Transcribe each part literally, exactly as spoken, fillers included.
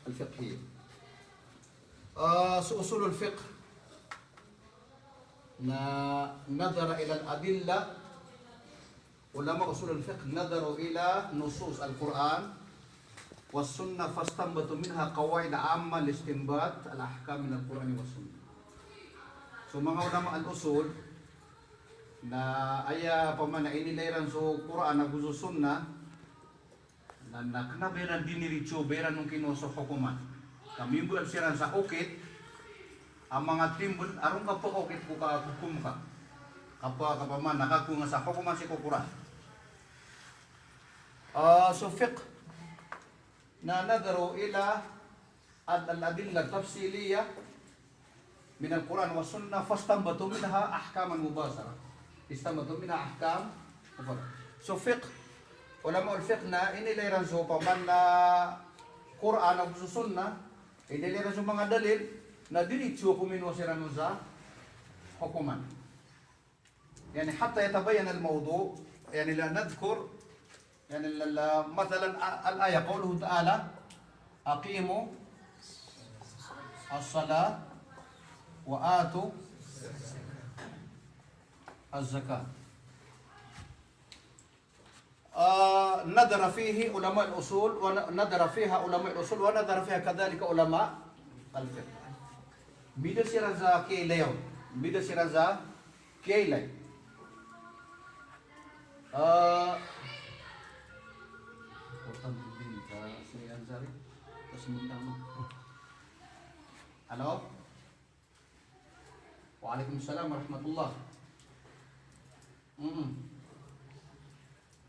Al-fiqhiyya. Ah, so usulul fiqh na nadhara ila al-adillah, ulama usulul fiqh nadharu ila nusus al-Qur'an was sunnah fastanbatu minha qawaid amma listinbat al-ahkam min al-Qur'ani was sunnah. So manga ulama al-usul na aya pman a inilay iran so Qur'an ago so sunnah, na, na kna ba iran diniritso, ba iran on kinowa so hokoman. Ka mimbaal siran sa okit a manga timbl a roo ngka pkaokit ko kahokom ka. Kapa, kapa man, na kakowa ngka sa hokoman sii ko Qur'an. Ah, so fiqh na nadharu ila al-, al-adillah tafsiliyah min al-Qur'an wa sunnah fastanbatu minha ahkaman mubashara. Istanbatu minha ahkam mubashara. So fiqh, ulama al-fiqh na inilay iran so pman a Qur'an ago so sunnah, inilay iran so manga dalil, na diritso ko minowa siran on sa hokoman. Yani hatta yatabayyana al-mawdu', yani la nadhkur, yani la, la, mathalan a-, al-ayah qawluhu ta'ala, "Aqimu as-salah wa atu az-zakah." Ah, nadhara fihi ulama al-usul, wa na-, nadhara fiha ulama al-usul, wa nadhara fiha kadhalika ulama al-fiqh. Mbida siran sa kiyailay on. Mbida siran sa kiyailay. Ah, Halo? Wa alaikum salam wa rahmatullah. Mm.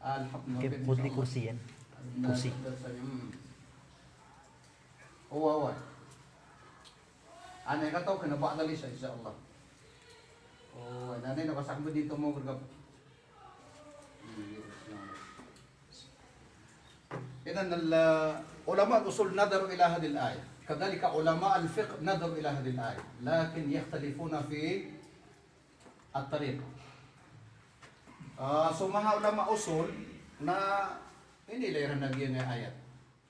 Alhamdulillah. Ke putli kursi yan. Kursi. Mm. Owa, owa. Ane ka taw kena ba'dal isha, insha Allah. Owa, ane na kasak mo dito mo bergab. Idhan al-, ulama al-usul nadharu ila hadhihi al-ayah. Kadhalika ulama al-fiqh nadharu ila hadhihi al-ayah. Lakin yakhtalifuna fi at-tariq. Ah, so manga ulama usul na inilay iran a giyangkai a ayat.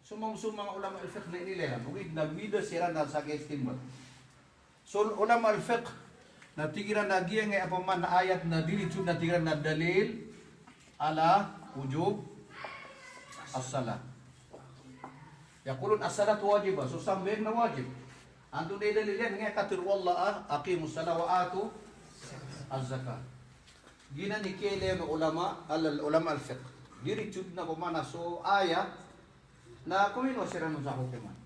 So manga, so manga ulama al-fiqh na inilay iran. Ogaid na mbida siran sa kiyaistinbat. So ulama al-fiqh na tig iran a giyangkai a pman a ayat na diritso na tig iran a dalil ala wujub as-salah. Yaqulun as-salatu wajibah. So sambayang na wajib. Antonaa i dalil iyan? Giyangkai a katharo o Allah a, "Aqimus salah wa atu az-zakah." Giyanan i kiyailay o ulama, al-, ulama al-fiqh. Diritso na pman a so ayat na kominowa siran on sa hokoman.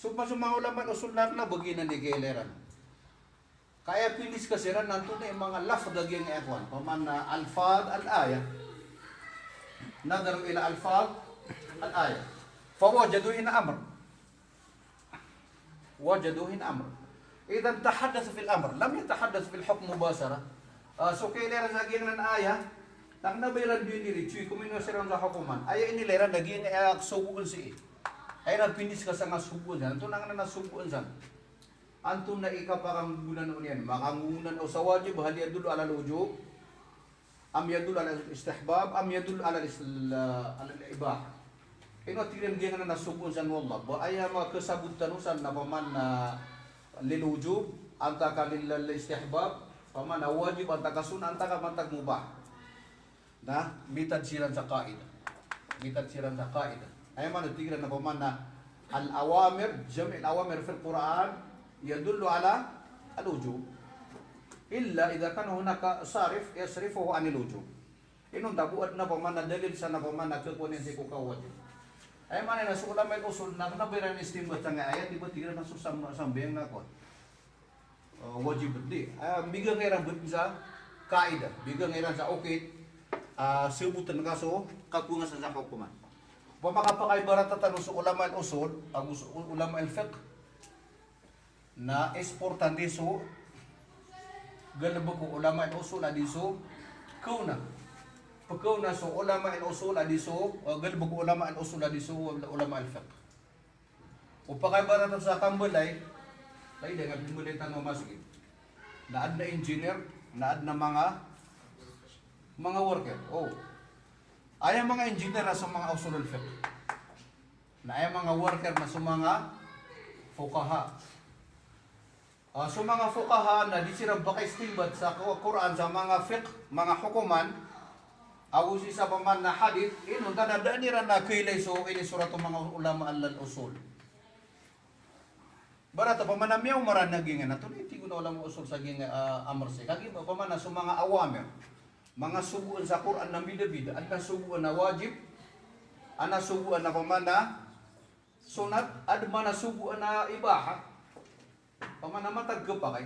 So, so manga ulama al-usul na, na ba giyanan i kiyailay iran. Ka aya pindiskas iran na antonaa i manga lafdh a giyangkai a kowan. Pman a alfadh al-ayah. Nadharu ila alfadh al-ayah. Fawajadu hina amr. Wajadu hina amr. Idhan tahaddathu fil amr. Lam yatahaddathu fil hukm mubashara. Ah, so kiyailay iran sa giyangkanan a ayah, na kna ba iran diniritso i kominowa siran sa hokoman. Aya inilay iran na giyangkai a sogoon sii. Aya na pindiskas a sogoon san. Antonaa ngkanan a sogoon san? Antonaa i kapakanggonan on iyan? Makanggonan o sa wajib, hal yadullu ala al-wujub, am yadullu ala al-istihbab, am yadullu ala al-is-, ala al-ibahah. Ino tig iran giyangkanan a sogoon san o Allah? Ba aya makasabot tano san na pman a lil wujub, antaa ka lil, lil istihbab, pman a wajib, antaa ka sunnah, antaa ka pman a mubah. Na mitad siran sa qaida. Mitad siran sa qaida. Aya maana tig iran na pman a al-awamir, jami' al-awamir fil Qur'an yadullu ala al-wujub. Illa idha kana hunaka sarif yasrifuhu anil wujub. Inonta bo adn a pman a dalil sa na pman a khakowa niyan sii ko kawajib. Aya maana na so ulama al-usul na kna ba iran istinbat sangkai a ayat, di ba tig iran a so sam-, sambayang na kowan. Ah, wajib di. Ah, mbgan iran bo sa qaida, mbgan iran sa okit, ah, sabotn ka so kakowa ngka sa hokoman. Opama ka pakaibarata tano so ulama al-usul, ago so u-, ulama al-fiqh, na isportan di so galbk o ulama al-usul a di so kaona. Pkaona so ulama al-usul a di so, ah, galbk o ulama al-usul a di so ulama al-fiqh. O pakaibaratan sa kambalay, lagid a giyangkai a pimbalay tano a masgit. Na adn a engineer, na adn a manga, manga worker. O. Aya manga engineer a so manga usulul fiqh. Na aya manga worker na so manga fuqaha. Ah, so manga fuqaha na di siran pakaistinbat sa Qu-, Qur'an sa manga fiqh, manga hokoman, ago sii sa pamana hadith, inonta na da iran a kailay so inisorat o manga ulama al-usul. Ibarat a pamana miyaoma ran a giyangkai, na tonaa i tig o ulama usul sa giyangkai, ah, amr sii. Kagiya pamana so manga awamir, manga sogoan sa Qur'an na mbidabida, adn a sogoan a wajib, adn a sogoan a pamana sunnat, adn man a sogoan a ibaha. Pamana matag kapakay.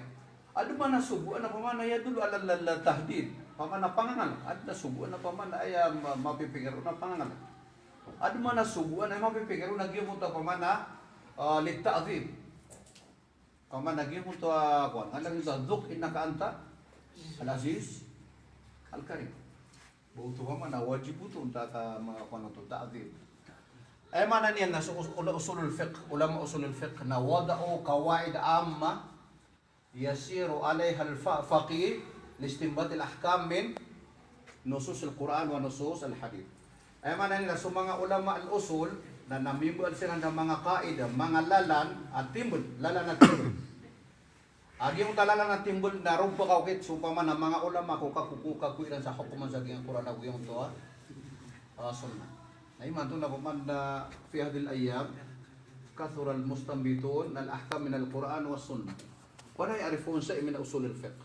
Adn man a sogoan a pamana yadullu ala al-, al-, tahdid. Pamana pangangalag. Adn a sogoan a pamana aya ma-, mapipikir on a pangangalag. Adn man a sogoan a mapipikir on a giyangkoto a pamana, ah, lit-ta'zim. Pamana giyangkoto a, ah, kowan. Adn a giyangkoto a dhuq innaka anta al-aziz al-karim. Ba oto pamana wajib oto, onta ka ma-, kowan oto, ta'zim. Aya maana niyan na so us-, ula-, usulul fiqh, ulama usulul fiqh na wada'u qawaid amma yasiru alaiha al-fa-, faqih listinbatil ahkam min nususil Qur'an wa nususil hadith. Aya maana niyan na so manga ulama al-usul na, na mimbaal siran sa manga qaida, manga lalan a timbl, lalan a timbl. A giyangkoto a lalan a timbl na roo pakaokit so pamana manga ulama ko kako, ko kako iran sa hokoman sa giyangkai a Qur'an ago giyangkoto a, ah, sunnah. Na imanto na pamana fi hadhihil ayyam kathura al-mustanbitun al-ahkam min al-Qur'an was sunnah. Wa la ya'rifun shay'an min usulil fiqh.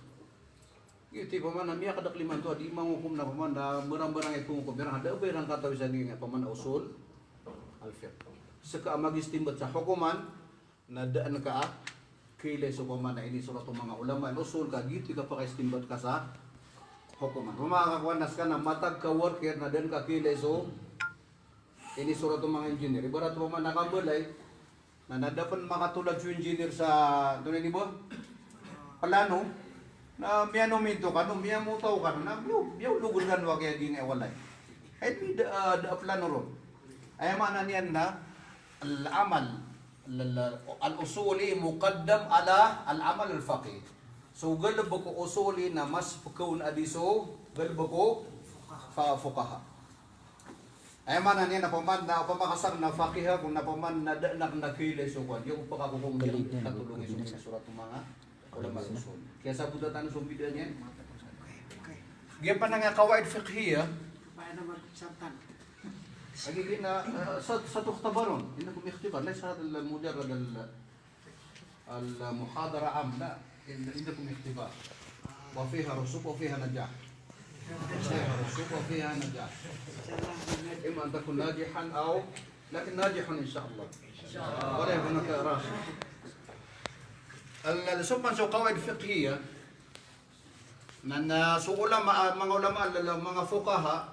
Giyoto i pamana miyakadakl imanto a di mangokom na pamana mbarambarang i pangokom iran, da a ba iran katawi sa giyangkai a pamana usul al-fiqh. Seka a mag-istinbat sa hokoman, na da an ka a kailay so pamana inisorat o manga ulama al-usul, ka giyoto i kapakaistinbat ka sa hokoman. Pamana ka kowan na seka na matag ka worker na da an ka kailay so inisorat o manga engineer. Ibarat pamana ka mbalay, na, na da pn makatolad so engineer sa, antonaa ini ba? Plano. Na miyanominto kano, miyamotaw kano, na miyaw-, miyawlogod kano a kiyagingay a walay. Hay, di da, ah, da a plano ron. Aya maana niyan na al-amal al-, al-, al-usuli muqaddam ala al-amal al-faqih. So galbk o usuli na mas pkawn a di so galbk o fa-, fuqaha. Aya maana niyan na pamana, opama ka san na faqih ako na pamana da an akn a kailay so kowan, di ako pakakokom, di ako katolongi so inisorat o manga ulama al-usul. Kiyasabota tano so mbida niyan. Giya pn a qawaid fiqhiyah. Lagi giya na, eh, sa-, satukhtabarun. Indakum ikhtibar. Laysa hadha mujarrad al-, al-muhadara am, la. Indakum ikhtibar. Wa fiha rusuk wa fiha najah. Wa fiha rusuk wa fiha najah. Imma an takun najihan aw, lakin najihun insha Allah. Wa la hunaka rasik. Al-, al-, so pman so qawaid fiqhiyah. Na, na so ulama, ah, manga ulama, al-, manga fuqaha,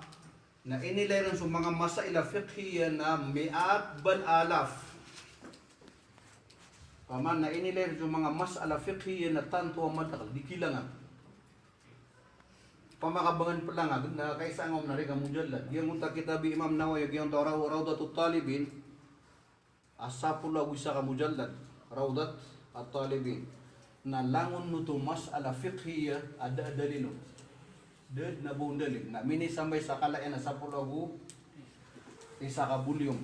na inilay ron so manga masail a fiqhiyah na mi'at bal alaf. Pamana inilay ron so manga masail a fiqhiyah na tanto a madakl, di kilangan. Opama ka ba ngka plangag, na kaisa ngka om na rk a mujallad. Giyangkoto a kitab i Imam Nawawi, giyangkoto a Raw-, Rawdatut Talibin. A sapolo ago isa ka mujallad, Rawdat at-Talibin. Na langon oto masail a fiqhiyah a da a dalil on. Da dn a ba on dalil. Na minisambay sa kala iyan a sapolo ago isa ka volume.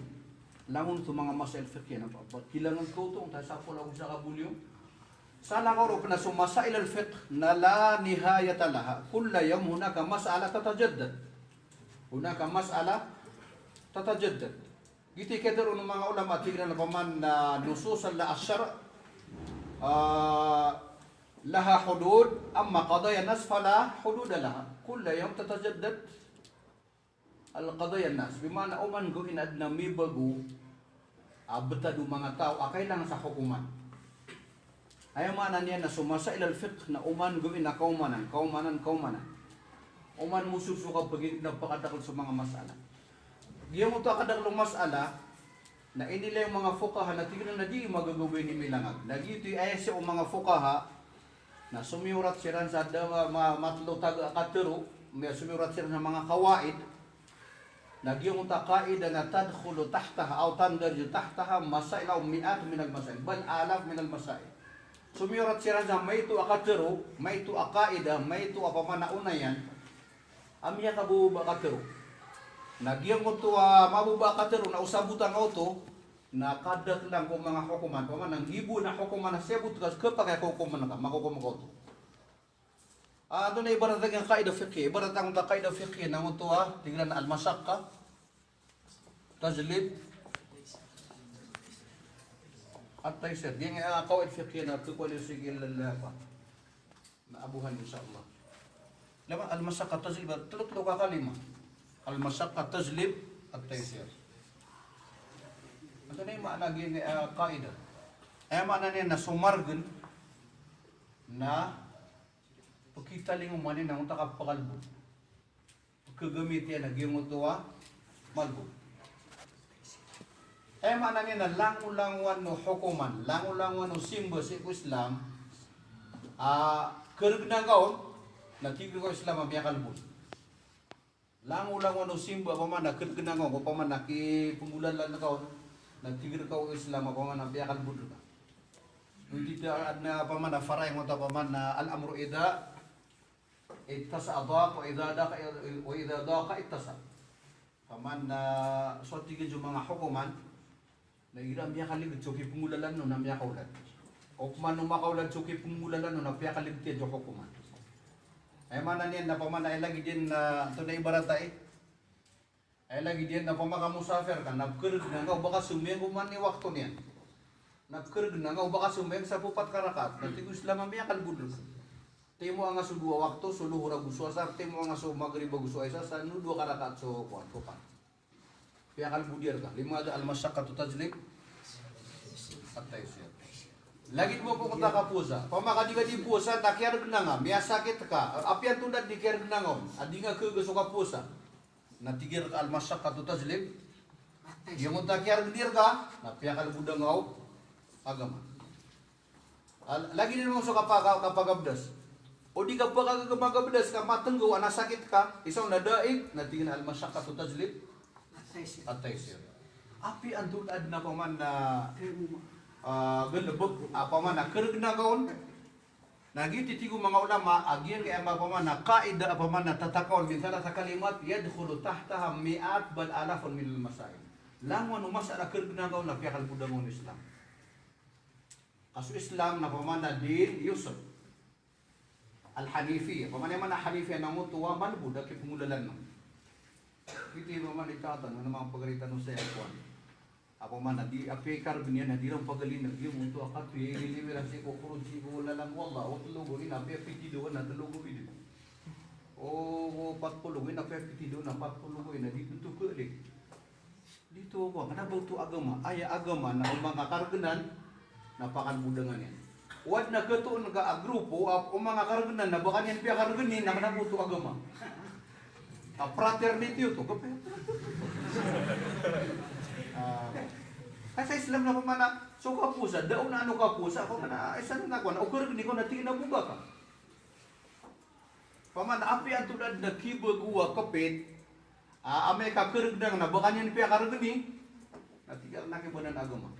Langon oto manga masail fiqhiyah na ba, ba kilangan ka oto, onta sapolo ago isa ka volume. Sa lakaw roo pn a so masail al-fiqh na la nihayata laha. Kulla yawm hunaka mas'ala tatajaddad. Hunaka mas'ala tatajaddad. Giyoto i katharo o manga ulama, tig iran a pamana nusus al-shar', ah, laha hudud, amma qadaya an-nas fala hududa laha. Kulla yawm tatajaddad al-qadaya an-nas. Bi ma'na oman gawii na adn a mibago a btad o manga taw a kailangan sa hokoman. Aya maana niyan na so masail al-fiqh na oman gawii na kaomanan, kaomanan, kaomanan. Oman mosok so kapaging na pakadakl so manga mas'ala. Giyangkoto a kadakl o mas'ala, na inilay o manga fuqaha na tig iran a di magagawii ini milangag. Na giyoto i aya sii o manga fuqaha, na somiyorat siran sa da ma-, matlo taga a katharo, miya somiyorat siran sa manga qawaid, na giyangkoto a qaida na tadkhulu tahtaha aw tandariju tahtaha masail aw mi'at minal masail, bal alaf minal masail. Somiyorat siran sa maito a katharo, maito a qaida, maito a pamana onayan, a miyakabababa a katharo. Na giyangkoto a mababa a katharo na o sabotan ka oto, Na kadaklan ko manga hokoman, opama na gibo na hokoman na siyabot ka, kapakay ko hokoman ka, makokom ka oto. Ah, antonaa i ibarat a giya qaida fiqhi, ibarat angkoto a qaida fiqhi na angkoto a, tig iran a al-mashaqqa tajlib at-taysir. Giya, ah, qawaid fiqhi na tig ko a lisi kilala pa na Abu Hanifah, insha Allah. Lama, al-mashaqqa tajlib, tlo, tlo ka kalima. Al-mashaqqa tajlib at-taysir. Antonaa i maana giya, ah, qaida? Aya maana niyan na so margn na pkitalingoma niyan angkoto a kapakalbod. Pkhagamit iyan a giyangkoto a malbod. Aya maana niyan na langolangowan o hokoman, langolangowan o simba sii ko Islam, a, khargna ngka on, na tig rka o Islam a miyakalbod. Langolangowan o simba, opama na khargna ngka on, opama na kipnggolalan ka on, na tig rka o Islam a opama na miyakalbod rka. Odi ta adn a opama na fara'i angkoto a opama na al-amru idha ittasa'a daq, wa idha daqa, wa idha daqa ittasa'a. Opama na so tig iyan so manga hokoman, na igira miyakalbod so kipnggolalan on na miyakaolad. Opama na makaolad so kipnggolalan on na piyakalbod iyan so hokoman. Aya maana niyan na opama na aya lagid iyan na antonaa i ibarat ai. Aya lagid iyan na opama ka musafir ka, na pkhargna ngka o ba ka somiyang ko man i wakto niyan. Na pkhargna ngka o ba ka somiyang sa popat ka rakaat. Na tig o Islam a miyakalbod rka. Timoa ngka so dowa wakto, so lohor ago so asar, timoa ngka so magrib ago so isa, sa ino dowa ka rakaat so kowan, popat. Piyakalbod iyan rka. Limadha? Al-mashaqqatu tajlib at-taysir. Lagid mambo ko ta kapowasa. Opama ka di ka di powasa, na kiyargna ngka, miyasakit ka. Apiya antonaa di kiyargna ngka on a di ngka khaga so kapowasa. Na tig iyan rka al-mashaqqatu tajlib. Giyangkoto a kiyargni rka, na piyakalbodan ka o agama. Al-, lagid iyan mambo so kapa-, ka-, kapagabdas. O di ka pakagagama gabdas ka matnggaw a nasakit ka, isa on na daig, na tig iyan a al-mashaqqatu tajlib at-taysir. Apiya antonaa adn a opama na, ah, galbk, a opama na khargna ka on, na giyoto i tig o manga ulama a giyangkaya opama na qaida, opama na tatakawan min thalatha kalimat yadkhulu tahtaha mi'at bal alafun minal masail. Langowan o masala a khargna ka on na piyakalbodan ka o Islam. Ka so Islam na opama na din yusr. Al-Hanifiyah. Opama na aya maana Hanifiyah na angkoto a malbod a kipnggolalan on. Giyoto i opama na itatan o manga pagari tano sa iyan kowan. Opama na di, apiya i kargn iyan na di ran pagalinan, giyoto a kapiya i lilimi ran sii ko khuruj, sii ko lalan, wallah, o tlo gawii na apiya pito doon na tlo gawii dn. O, o pat polo gawii na apiya pito doon na pat polo gawii na di dn oto khalig. Di oto, kowan, kna ba oto agama, aya agama na o manga kargnan na pakalbodan ka niyan. O adn a khatoon ka a grupo a o manga kargnan na ba ka niyan piyakargni na kna ba oto agama. A fraternity oto, kapiya. Ah, ka sa Islam na opama na so kapowasa, da on a ano kapowasa, opama na isa na kowan, o kargni ko na tig iyan a boga ka. Opama na apiya antonaa adn a kibago a kapit, a, amay ka khargnan na ba ka niyan piyakargni, na tig iyan a kna ba anan a agama.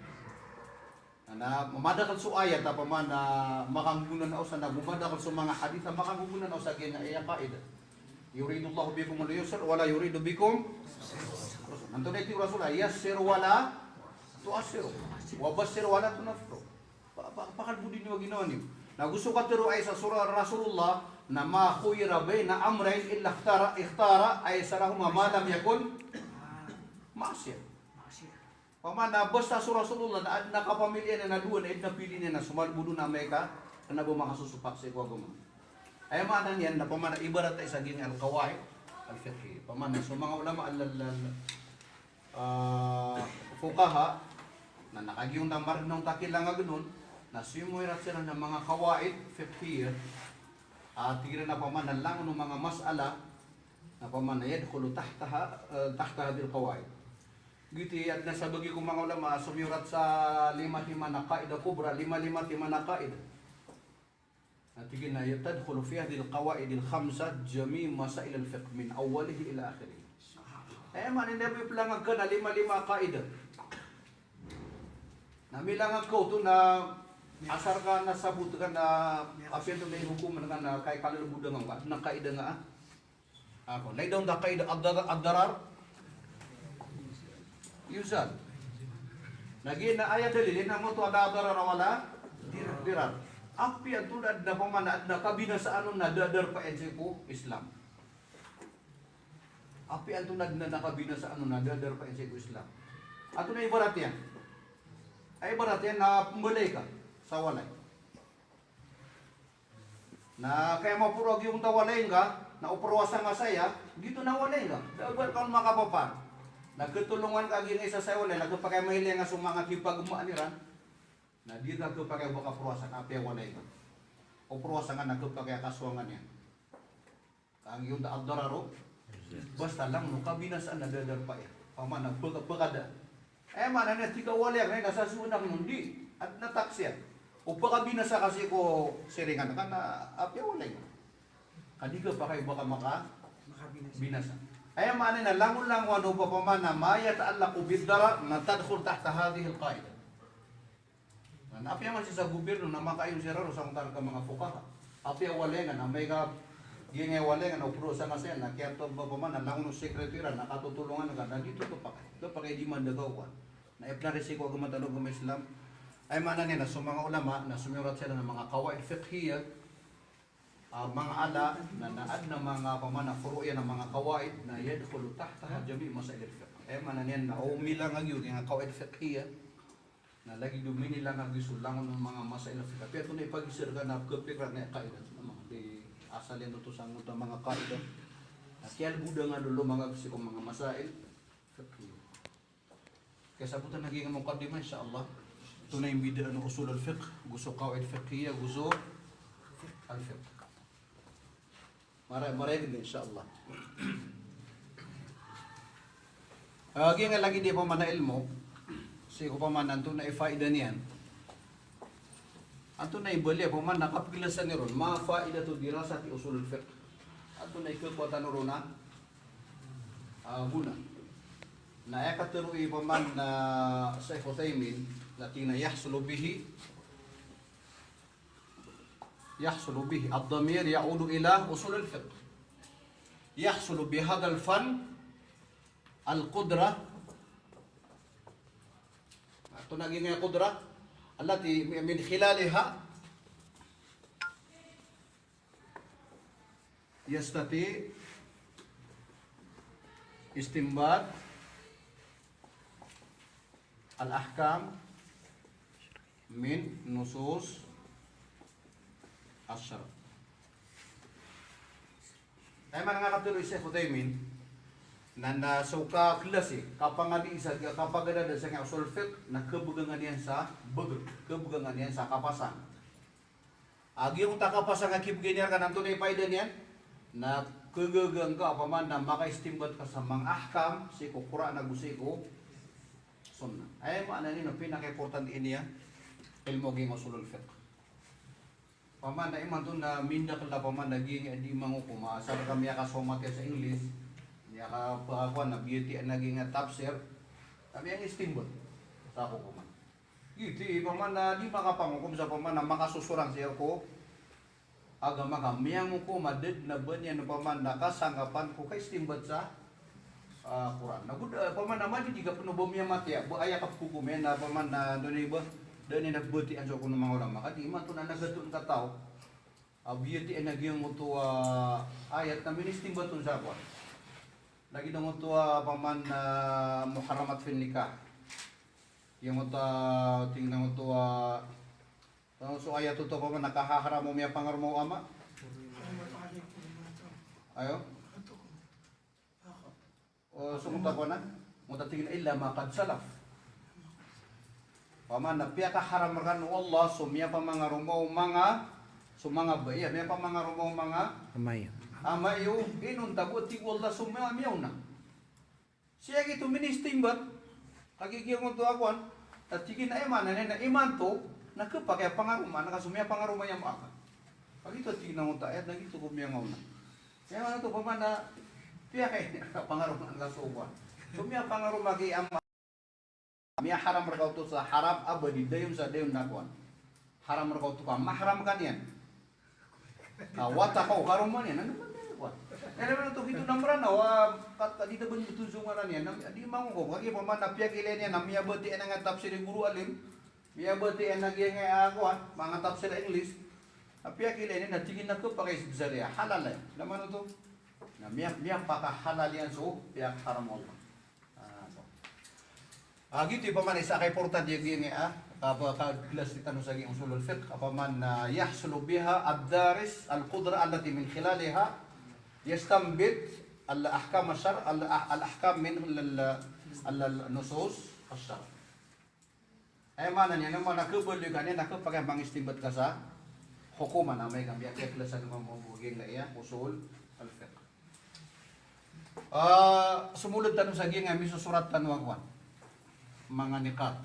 Na, na madakl so ayat a opama na makanggogonan o sa, na go madakl so manga hadith a makanggogonan o sa giyangkaya qaida. Yuridullahu bikumul yusra wa la yuridu bikum. Antonaa i tig o Rasul a, yassiru wa la tu'assiru. Wa bashshiru wa la tunaffiru. Pa-, pa-, pakalbodi niyo a ginawa niyo. Na go so katharo aya sa so Rasulullah, na ma khuyyira bayna amrayn illa ikhtara, ikhtara aysarahuma ma lam yakun ma'siyah. Opama na basta so Rasulullah na adn a kapamilian iyan a dowa na aya dn a pili niyan na so malbod on amay ka kna ba makasosopak sii ko agama. Aya maana niyan na opama na ibarat aya sa giyangkai al-qawaid al-fiqhiyah. Opama na so manga ulama al-, al-, al-, ah, fuqaha, na, na kagiya on na margn on ta kilangagn on, na somoirat siran sa manga qawaid fiqhiyah, a, tig iran a opama na langon o manga mas'ala, na opama na yadkhulu tahtaha, eh, tahta hadhihil qawaid. Giyoto i adn a sabagi ko manga ulama a somoirat sa lima timan a qaida kubra, lima, lima timan a qaida. Na tig iyan a tadkhulu fi hadhihil qawaidil khamsah jami' masailal fiqh min awwalihi ila akhirih. Aya maana niyan na iplangan ka na lima-lima a qaida. Na milangag ka oto na asar ka na sabot ka na apiya antonaa i hokoman ka na kay kalbodan ka, na qaida nga, ah. Ako, lay down ta qaida ad-darar, ad-darar yuzal. Na giya na aya dalil iyan na ngoto a la darara wala dirar. Apiya antonaa dn a pamana adn a kabinasaan on na da a darpa iyan sii ko Islam. Apiya antonaa dn a kabinasaan on na da a darpa iyan sii ko Islam. Antonaa i ibarat iyan? Ay ibarat iyan na pmbalay ka sa walay. Na kaya maporo a giyangkoto a walay ngka, na oprowasa ngka saya, giyoto na walay ngka. Da a ba rka on makapapaan. Na ktolongan ka a giyangkai sa saya walay, na khapakay a mailay ngka so manga kipagmaan iran. Na di ngka khapakay a ba ka prowasa, na apiya walay ngka. Oprowasa ngka na khapakay a kasowangan iyan. Ka giyangkoto a dararu, basta langon o kabinasaan na da a darpa iyan. Pamana pka-, pkada. Aya maana niyan, tig ka walay akn, na sasowan akn on, di. Adn a taksiyan. O pkabinasa ka sii ko siringan ka na apiya walay ngka. Ka di khapakay o ba ka makabinasa. Aya maana niyan na langon-langon o ba pamana ma yata'allaqu bid darar na tadkhul tahta hadhihil qa'idah. Na apiya man sii sa gobyerno na makaayon siran roo sa ontar ka manga fuqaha. Apiya walay ngka na amay ka giyangkai a walay ngka na oprowasa ngka saya na kiyatoon ba pamana langon o sekreto iran na katotolongan ka na di oto khapakay. Khapakay di man da ka okowan. Na ipnarisiko a agama tano a agama Islam. Aya maana niyan na so manga ulama na somiyorat siran a manga qawaid fiqhiyah. Ah, manga ala, na, na adn a manga pamana furu' iyan a manga qawaid, na yadkhulu tahtaha jami' masail al-fiqh. Aya maana niyan na o milang a giyo giyangkai a qawaid fiqhiyah. Na lagid o minilang a giyo so langon o manga masail al-fiqh. Apiya antonaa i pagisar ka na kapikran a qaida. Na manga di asal iyan oto sa ngoto a manga qaida. Na kiyalbodangan o manga sii ko manga masail fiqhiyah. Kasabotan a giyangkai a muqaddimah, insha Allah. Antonaa i mbidaan o usul al-fiqh, go so qawaid fiqhiyah, go so al-fiqh. Mara-, marayag dn, insha Allah. Ah, giyangkai lagid i pamana ilmo, sii ko pamana antonaa i faida niyan. Antonaa i bali a pamana kapglasan iron, ma faidatu dirasati usul al-fiqh. Antonaa i khakowa tano ron a Ah, gona. Na aya katharo i pamana Sheikh Uthaymin, na tig iyan a yahsulu bihi, yahsulu bihi, ad-damir ya'udu ila usul al-fiqh. Yahsulu bi hadha al-fann al-qudra. Antonaa giyangkai a qudra? Allati min khilaliha yastati' istinbat al-ahkam min nusus ash-shar'. Aya maana nga katharo i Sheikh Uthaymin, na, na so kaklasi, kapangadi sa, kapagadada sa giyangkai a usul fiqh, na khabgangan iyan sa bgr, khabgangan iyan sa kapasang. A giyangkoto a kapasang a kibgay niyan rka na antonaa i paida niyan? Na kagaga ngka opama na makaistimbat ka sa manga ahkam sii ko Qur'an ago sii ko Sunnah. Aya maana niyan na pinaka-importante niyan a ilmo giyangkai a usulul fiqh. Opama na imanto na mindakl a opama na giyangkai a di mangokom a asar ka miyakasomat iyan sa English, miyakapakakowan a biyatiya na giyangkai a tafsir, ka miyangistimbat sa kokoman. Giyoto i opama na di makapangokom sa opama na makasosorang sii ko agama ka miyangokom a da dn a ba niyan opama na kasangkapan ko kaistimbat sa, ah, Qur'an. Na go da, opama na madidi ka pn o ba miyamatiya, ba aya kapkokom iyan na opama na antonaa i ba, da niyan a batiya so kono manga ulama. Ka di imanto na nagaton ka taw a biyatiya na giyangkoto a ayat na ministimbat on sa kowan. Lagid angkoto a opama na muharramat fin nikah. Giyangkoto a, tig iyan angkoto a, ano so ayat oto opama na kahaharam o miyapangaroma o ama? Ayo? O, so ngoto a kowan a, ngoto a tig iyan a illa ma qad salaf. Opama na piyakaharam rkano o Allah so miyapamangaroma o manga, so manga ba, iya, miyapamangaroma o manga ama iyo. Ama iyo, inonta bo, tig o Allah, so manga miyaona. Sii giyoto ministimbat, kagiya giyangkoto a kowan, na tig iyan a aya maana niyan na imanto, na khapakay a pangaromaan ka so miyapangaroma iyan a ama. Kagiya tig iyan angkoto a ayat na giyoto ko miyangaona. Aya maana oto opama na, piyakay a pangaromaan ka so kowan. So miyapangaroma ki ama. Miyaharam rka oto sa haram abadi, dayon sa dayon na kowan. Haram rka oto ka mahram ka niyan. Ka wata ka o karoma niyan. Ano ba niyan? Kowan. Kaya naman oto, giyoto na Mranaw, ah, kat-, di da bn btozongan iyan, na, di mangokom, kagiya opama na piyakilay niyan, na miyabatiya iyan a tafsir i goro alim, miyabatiya iyan a giyangkaya, ah, kowan, manga tafsir English, na piyakilay niyan, na tig iyan a khapakay sii ko Sharia, halal iyan. Naman oto, na miya-, miyapakahalal iyan so piyakaharam o Allah. Ah, so. Ah, giyoto i opama na isa a kaimportante a giyangkaya, ah, ka-, ka-, klas tano sa giyangkaya usulul fiqh, opama na, ah, yahsulu biha ad-daris al-qudra allati min khilaliha yastanbit al-ahkam ash-shar', al-, al-ahkam min al-, al-, al-, nusus ash-shar'. Aya maana niyan, aya maana kabaloy ka niyan na khapakay a mangistinbat ka sa hokoman, amay ka miyaklas sa giyangkaya usul al-fiqh. Ah, somolod tano sa giyangkaya misosorat tano a kowan. Manga niqat.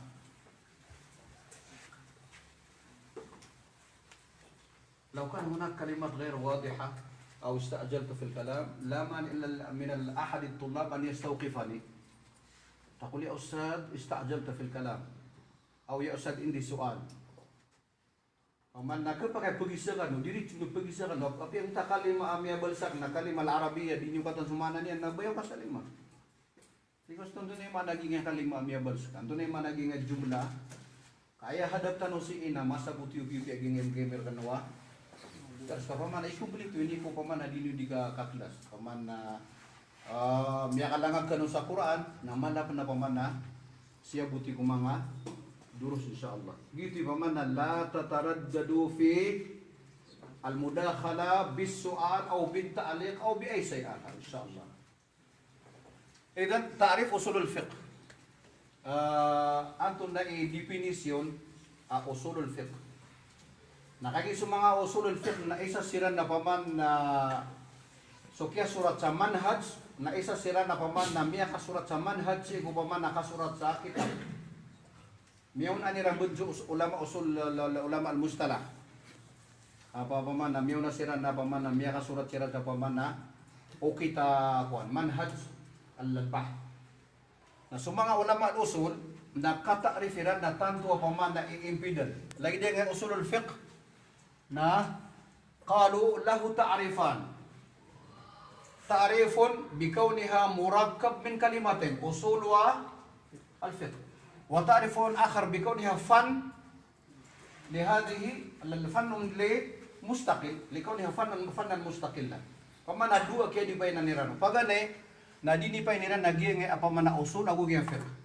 Law kana hunaka kalimat ghayr wadiha aw ista'jalta fil kalam, la mani'a min al-, min al-, ahad at-tullab an yastawqifani. Taqul, "Ya ustadh, ista'jalta fil kalam." Aw, "Ya ustadh, indi su'al." Opama na khapakay a pagisa kano, diritso na pagisa kano, apiya angkoto a kalima a miyabaloy sa na kalima al-Arabiya, di niyo katawan so maana niyan, na bayaw ka sa lima. Because antonaa i maana giyangkaya kalima a miyabaloy sa, antonaa i maana giyangkaya jumla. Ka aya hadap tano sii na masabot iyo, iyo, iyo giyangkaya gamer kano a. Taros ka opama na i-complete iyo, ini ko opama na di niyo di ka, kaklas. Opama na, ah, miyakalangag kano sa Qur'an, na mala pn a opama na siyaboti ko manga durus, insha Allah. Giyoto i opama na la tataraddadu fi al-mudakhala bis-su'al aw bit-ta'liq aw bi ay shay' akhar, insha Allah. Idhan, ta'rif usulul fiqh. Ah, antonaa i definisyon a usulul fiqh. Na kagiya so manga usulul fiqh na isa siran na opama na so kiyasorat sa manhaj, na isa siran na opama na miyakasorat sa manhaj sii ko opama na kasorat sa kitab. Miyaona iran bn so us-, ulama usul, la-, la-, la-, ulama al-mustalah. Apa, opama na miyaona siran na opama na miyakasorat siran sa opama na okit a kowan, manhaj al-bahth. Na so manga ulama al-usul na kata'rif iran na tanto a opama na i-, impidal. Lagid iyan a usulul fiqh, na qalu lahu ta'rifan. Ta'rifun bi kawniha murakkab min kalimatain, usulu al-fiqh. Wa ta'rifun akhar bi kawniha fann li hadhihi al-, fannun li mustaqil, li kawniha fannan, fannan mustaqillan. Opama na dowa kiyadipayinan iran. Paganay, na dinipayin iran na giyangkaya opama na usul ago giyangkaya fiqh.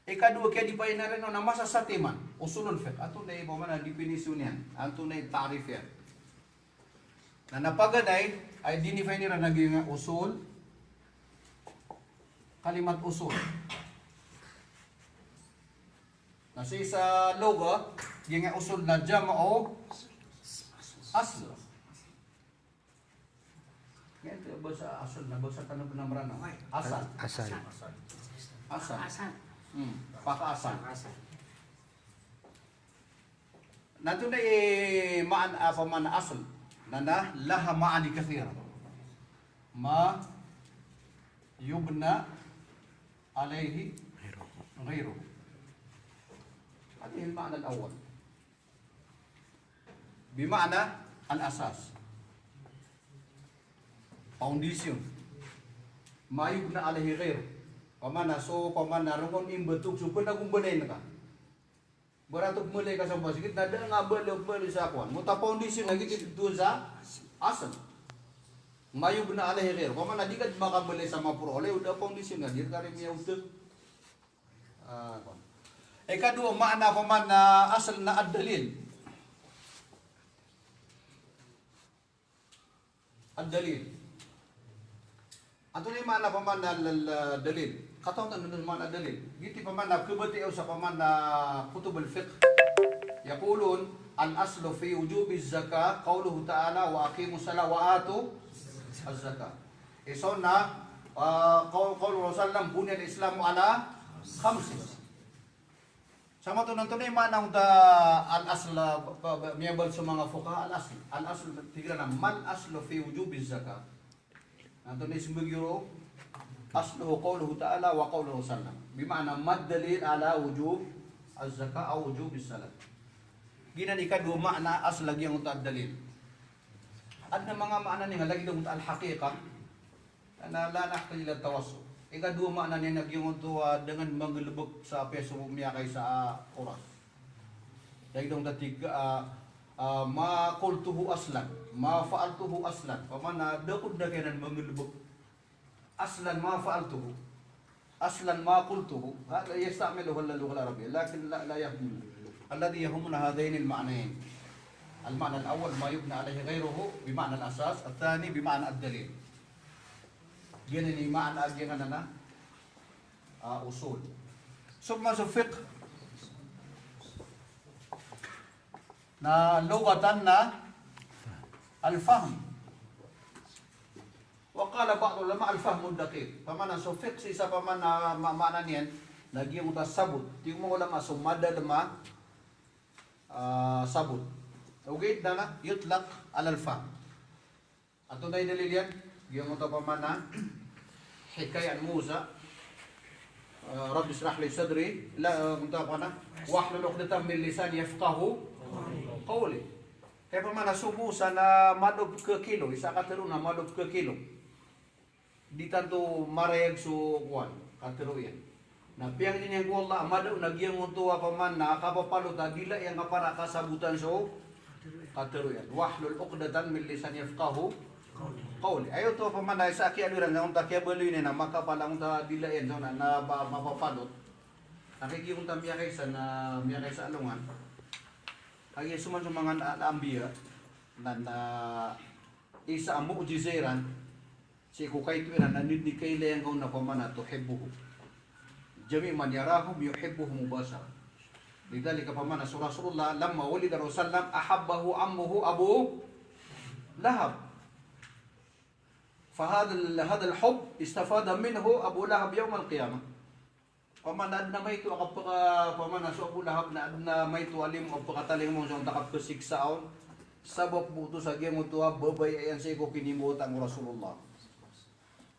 Ikadowa, kiyadipayinan iran na masa satiman, usulul fiqh. Antonaa i opama na definisyon iyan, antonaa i ta'rif iyan. Na, na paganay, aya dinipayin iran na giyangkaya usul, kalimat usul. Na sii sa lugha, giyangkaya usul na jam'u asl. Ngayon, ito, basa asal na, basa tano pn a Mranaw. Asal. Asal. Asal. Asal. Hmm. Pakaasal. Asal. Na antonaa i maan-, a, opama na asal. Na, na, laha ma'ani kathira. Ma yubna alayhi ghayruhu. Hadha al-ma'na al-awwal. Bi ma'na al-asas. Foundation. Ma yubna alayhi ghayruh. Opama na so, opama na ron kon imbtog so pn a gombanay ngka. Baratok mlay ka sa mbasigit, na da nga baloy, baloy sa kowan. Mota foundation na giti doon sa asal. Ma yubna alayhi ghayruh. Opama na di ka makabalay sa mapro, olay o da foundation na, di ka rin miyaoteg. Ah, kowan. Ikadowa, ma'na, opama na asal na ad-dalil. Ad-dalil. Antonaa i ma'na, opama na, al-, al-, dalil? Katawan tano antonaa i ma'na dalil. Giyoto i opama na kabatiya o sa opama na kutub al-fiqh. Yaqulun, al-aslu fi wujubiz zakah qawluhu ta'ala, "Wa aqimus salah wa atuz zakah." Isa on na, ah, qawl, qawluhu sallam, "Buniyal Islamu ala khamsin." Sa mato na antonaa i ma'na o al-asl, ba, ba, ba, miyabaloy so manga fuqaha al-asl. Al-asl, tig iran a, mal aslu fi wujubiz zakah? Antonaa i smbag iyan roo? Asluhu qawluhu ta'ala wa qawluhu sallam. Bi ma'na mad dalil ala wujub az-zakah aw wujubis salah. Giyanan i ikadowa ma'na asl a giyangkoto ad-dalil. Adn a manga maana niyan a lagid o al-haqiqa, na la nahtaju ila tawassu. Ikadowa maana niyan a giyangkoto a da ngka manggalbk sa apiya so miyakaisa a oras. Lagid o tig ka, ah, ah, ma qultuhu aslan, ma fa'altuhu aslan. Pamana da ko da kiran manggalbk. Aslan ma fa'altuhu. Aslan ma qultuhu. Hadha yasta'miluhu ala al-lugha al-arabiyya, lakin la, la yahumuna. Alladhi yahumuna hadhayn al-ma'nayn. Al-ma'na al-awwal ma yubna alayhi ghayruhu bi ma'na al-asas, ath-thani bi ma'na ad-dalil. Giyanan i maana a giyanan a, ah, usul. Summa so fiqh. Na lughatan na al-fahm. Wa qala ba'd ulama al-fahmu ad-daqiq. Pamana so fiqh sii sa pamana ma-, maana niyan, na giyangkoto a sabot. Tig o manga ulama so madalm a, ah, sabot. Ogaid na na, yutlaq ala al-fahm. Antonaa i dalil iyan? Giyangkoto a pamana, hikayat Musa, ah, Rabbi shrah li sadri, la, ah, antonaa a pamana, wahlul uqdatan min lisani yafqahu qawli. Kaya pamana so Musa na madop kekilo, isa katharo na madop kekilo. Di tanto marayag so kowan, katharo iyan. Na piyangni niyan ko Allah a mada on a giyangkoto a pamana kapapalot a dila iyan ka para kasabotan so katharo iyan. Wahlul uqdatan min lisani yafqahu qawli. Aya oto a pamana isa a kiyaaloy iran, na onta kiyabaloy niyan na makapal a onta dila iyan so na, na ba-, mapapalot. Na kagiya onta miyakaisa na miyakaisa a alongan. Kagiya so man so manga al-anbiya na, na isa a mu'jiza iran. Sii ko kaito iran na anda dn i kailayan ka on na pamana tuhibbuhu. Jami'u man yarahum yuhibbuhu mubasharah. Lidhalika pamana so Rasulullah, lamma wulida Rasulullah, ahabbahu ammuhu Abu Lahab. Fahadha al-, hadha al-hubb istafada minhu Abu Lahab yawm al-qiyamah. Pamana adn a maito a kapaka, pamana so Abu Lahab na adn a maito a limo a pakatalingoma on sa onta a kapkasiksa on. Sabap bo oto sa giyangkoto a babaya iyan sii ko kinimbawataan ko Rasulullah.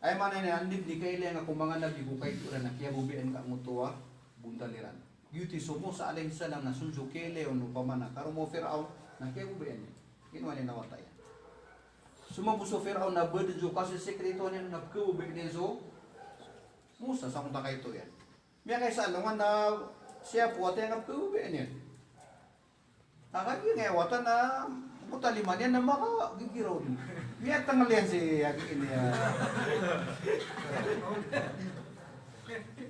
Aya maana niyan, anda dn i kailayan ka ko manga nabi ko kaito iran na kiyababayaan ka angkoto a bontal iran. Giyoto i so Musa alayhis salam na so dn so kailay on o pamana karoma o Firaun na kiyababayaan iyan. Inowa niyan a wata iyan. So mambo so Firaun na ba dn so kasisikreto niyan na pkhababayaan iyan so Musa sa onta a kaito iyan. Miyakaisa a alongan na siyapo a tiyanga pkhababayaan iyan. Na kagiya ngaya wata na mutaliman iyan na makagigiraw dn. Miyatngl iyan si, agi ini, ah.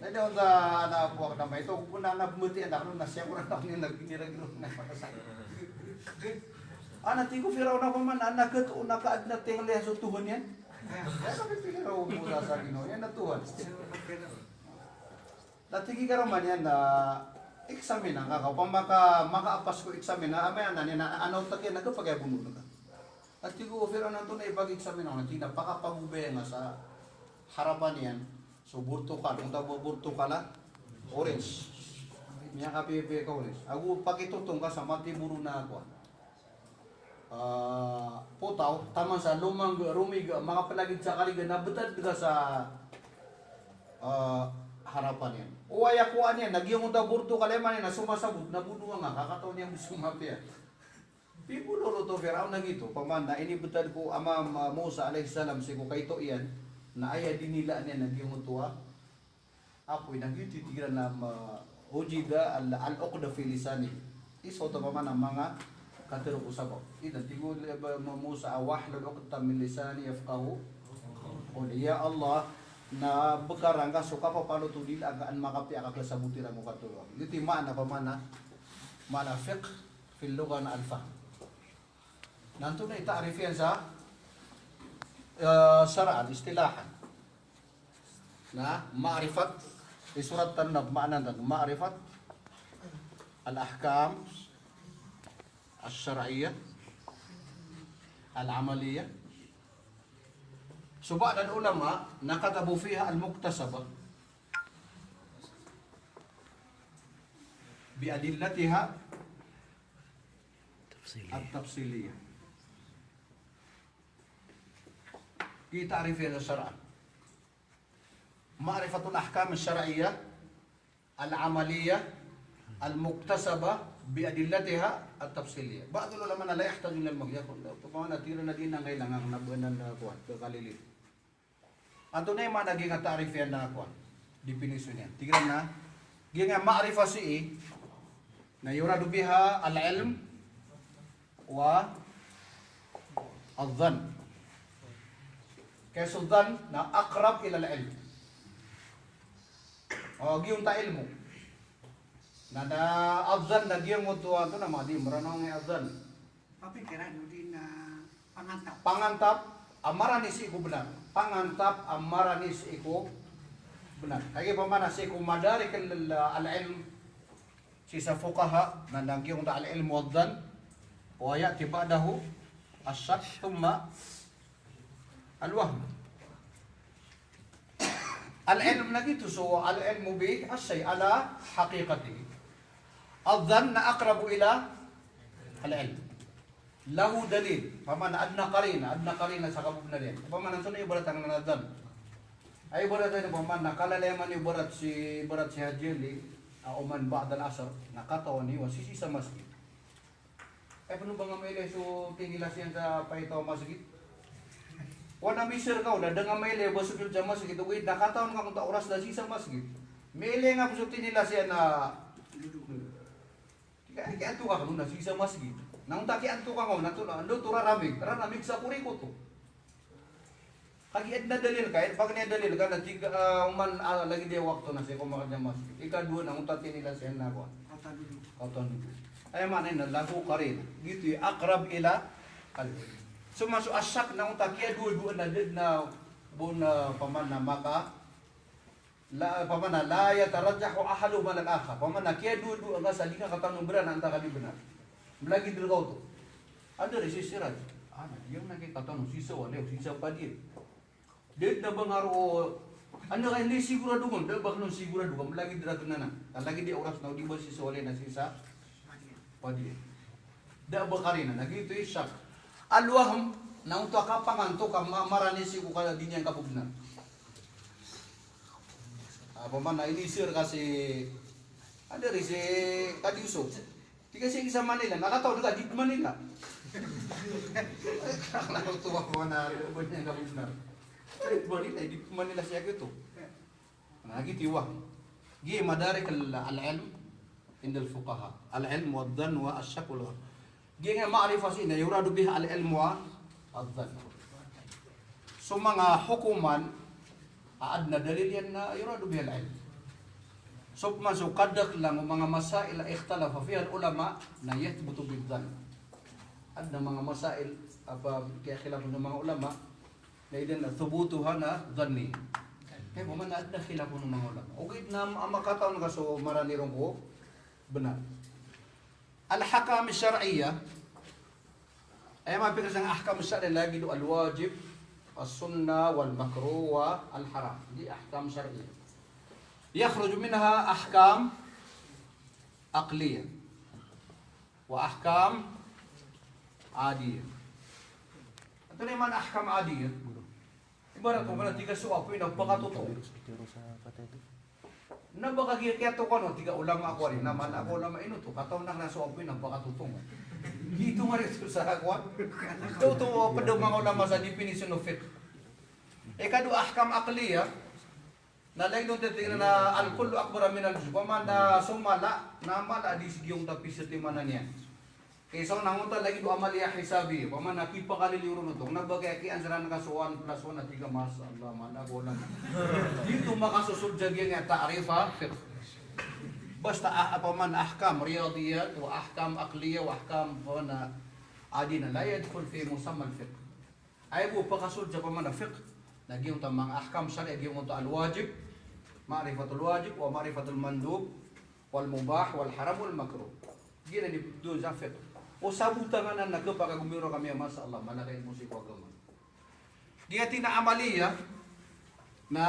Na di onta na puwak na maito, ko na, na bmati anak na siya ko na, na giniragiraw na. Ana tig o Firaun a pamana, ana kato, na ka adn a tngl iyan so Tuhan iyan. Aya kapipikir o Musa sa Ginawa niyan na Tuhan. Na tig iyan karoma niyan na examine angka, opama ka maka-pass ko examine, amay anan iyan na, ana otak iyan na kapagiya bonoon ka. Na tig o Firaun, antonaa i pag-examine on? Na tig iyan na pakapagobay angka sa harapan iyan so bortokal, onta bo bortokal a orange. Miyakapipiya ka orange. Ago pakitotong ka sa matiboron a kowan. Ah, potaw, taman sa lomangga, romiga, makaplagid sa kaliga, na btad ka sa, ah, harapan iyan. Oway a kowaan iyan, na giyangkoto a bortokal, aya maana niyan na somasabot, na bonoa ngka, ka katawan iyan bo so mapiya. Pibololot o Firaun a giyoto, pamana inibtad ko ama, ma-, Musa alayhis salam sii ko kaito iyan, na aya dinilaan iyan na giyangkoto a apoy, na giyoto i tig iran a ma-, wujida al-, al-uqda fi lisanihi. Isa oto pamana manga katharo ko sabap. Idan tig o, eh, ba-, ma-, Musa a wahlul uqdatan min lisani yafqahu qawli. Ya Allah, na bkar angka so kapapalot o dila angka an makapiya a kakasaboti ran ko katharo. Giyoto i maana pamana, maana fiqh fil lugha na al-fahm. Na antonaa i ta'rif iyan sa, eh, shar'an, istilahan? Na ma'rifat, isorat tano na maana tano, ma'rifat al-ahkam ash-shar'iyyah al-amaliyyah. So ba'd al-ulama na katabu fiha al-muktasabah bi adillatiha Tafsili. At-tafsiliyah. Giya i ta'rif iyan sa shar'an. Ma'rifatul ahkam ash-shar'iyyah al-amaliyyah al-muktasabah bi adillatiha at-tafsiliyah. Ba'dul ulama na la yahtaju ila al-magh-, opama na tig iran a di na kailangan na bnar na kowan, kakalilid. Antonaa i maana giyangkai a ta'rif iyan na kowan, definisyon iyan. Tig iran na giyangkai a ma'rifah sii na yuradu biha al-ilm wa adh-dhann. Kay so dhann na aqrab ila al-ilm. O, giyangkoto a ilmo. Na, na adh-dhann na giyangkoto a, antonaa i maana i adh-dhann? Papikiran, o di na pangantap. Pangantap a marani sii ko bnar. Pangantap a marani sii ko bnar. Kagiya opama na sii ko madarik al-, al-ilm, sii sa fuqaha, na giyangkoto a al-ilm wa adh-dhann, wa ya'ti ba'dahu ash-shakk, thumma al-wahm. Al-ilm na giyoto, so al-ilmu bi ash-shay' ala haqiqatihi. Adh-dhann na aqrabu ila al-ilm. Lahu dalil. Opama na adn a qarina, adn a qarina sa kabnar iyan. Opama na so na ibarat angkanan a dhann. Ay ibarat iyan, opama na kalalayaman ibarat si, ibarat si Haji Ali, a oman ba'dal asr, na katawan iyan a sii sa masgit. Ay, pn o ba nga mailay so tinilas iyan sa paitaw a masgit? Oway, na misir ka on, na da nga mailay ba sojod sa masgit, ogaid na katawan ka angkoto a oras na sii sa masgit. Mailay nga pn so tinilas iyan na, tig ka, kiyaantoka ka on na sii sa masgit. Na onta kiyaantoka ka on, na oto, na oto raramig, raramig sa korikoto. Kagiya adn a dalil ka, aya pagana dalil ka na tig ka, ah, oman, ah, lagid i wakto na sii ko makadn sa masgit. Ikadowa na onta tinilas iyan na kowan, katawan dn. Aya maana niyan na lahu qarina. Giyoto i aqrab ila al-, so maana so ash-shakk na onta kiyadowadowa na, na, bo na, opama na maka, la, opama na la yatarajjahu ahaduhuma ala al-akhar. Opama na kiyadowadowa nga sa di nga katawan o bnar antaa ka di bnar. Malagid rka oto. Anda ri si Siraj? Ah, na di nga katawan o sii sa walay, o sii sa padiyan. Da dn a ba nga roo, anda ka ini sigurado ngka on, da a ba kn on sigurado ka, malagid rka anan. Ka lagid i oras na o di ba sii sa walay na sii sa padiyan. Da a ba qarina, na giyoto i shakk. Al-wahm, na onto a kapangantok a ma-, marani sii ko ka di niyan kabnar. Ah, opama na inisir ka si, anda ri si Kadiuso. Tig ka sii sa Manila, na katawan ka di Manila. Kna oto a opama na, ba niyan kabnar. Di Manila, di Manila sii a giyoto. Na giyoto i wahm. Giya madarik al-, al-ilm inda al-fuqaha. Al-ilm wa adh-dhann wa ash-shakk wal wahm. Giyangkai a ma'rifah sii na yuradu biha al-ilm wa adh-dhann. So manga hokoman a adn a dalil iyan na yuradu biha al-ilm. So pman so kadaklan o manga masail a ikhtalafa fiha al-ulama na yathbutu bidh-dhann. Adn a manga masail a ba kiyakhilaf o manga ulama, na iyan na thubutuha na dhanni. Kay opama na adn a khilaf o manga ulama. Ogaid na ma-, makatawan ka so marani ron ko bnar. Al-ahkam ash-shar'iyyah. Aya mapikir sa ahkam ash-shar'iyyah lagid o al-wajib, as-sunnah, wal-makruh, wal-haram. Di ahkam shar'iyyah. Yakhruju minha ahkam aqliyyah. Wa ahkam adiyah. Antonaa i maana ahkam adiyah? Ibarat ko ba na tig ka so apoy na pakatotong. Na ba kagiya kiyatokan o tig a ulama ako ari, na maana ko ulama ino oto, katawan akn a so apoy na pakatotong. Giyoto nga ri oto sa kowan. Oto, oto pd o manga ulama sa definition o fiqh. Ikadowa ahkam aqliyyah. Na lagid o tig iran a al-kullu akbar min al-juz'. Opama na so mala, na mala di sii giyangkoto a pizatiman iyan. Kay so na angkoto a lagid o amaliyah hisabiyyah. Opama na kipakaliliyo ron oto. Na ba kay kiyaansaran ka so one plus one na tig ka, masha Allah, mala ko na. Di oto makasosold sa giyangkai a ta'rif a fiqh. Basta a-, opama na ahkam riyadiyat, wa ahkam aqliyyah, wa ahkam, opama na adiyah, la yadkhul fi musamma al-fiqh. Aya bo pakasold sa opama na fiqh, na giyangkoto a manga ahkam shar'i, giyangkoto a al-wajib, ma'rifatul wajib, wa ma'rifatul mandub, wal mubah, wal haram, wal makruh. Giyanan i doon sa fiqh. O sabotan anan na khapakay gomiyoro kami a masha Allah, mala ka ilmo sii ko agama. Giya tig iyan a amaliyah, na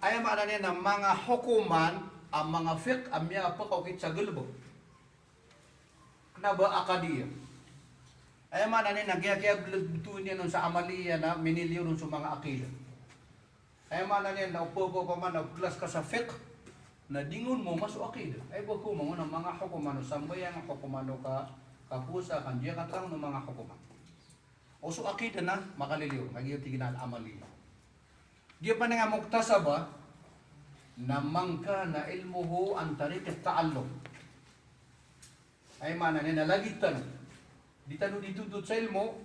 aya maana niyan na manga hokoman a manga fiqh a miyapakaokit sa galbk. Kna ba aqadiyah. Aya maana niyan na giya kiyaglbtoon iyan on sa amaliyah na miniliyo ron so manga aqidah. Aya maana niyan na opama, opama na class ka sa fiqh, Na di ngka on mawma so aqidah. Aya bo ko manga, manga hokoman o sambayang, hokoman o ka, kapowasa, ka giya katerang o manga hokoman. O so aqidah na makaliliyo, kagiya tig iyan a al-amaliyah. Giya pn a muktasabah, na man kana ilmuhu an tariq at-ta'allum. Aya maana niyan na lagid tano, di tano di tontot sa ilmo,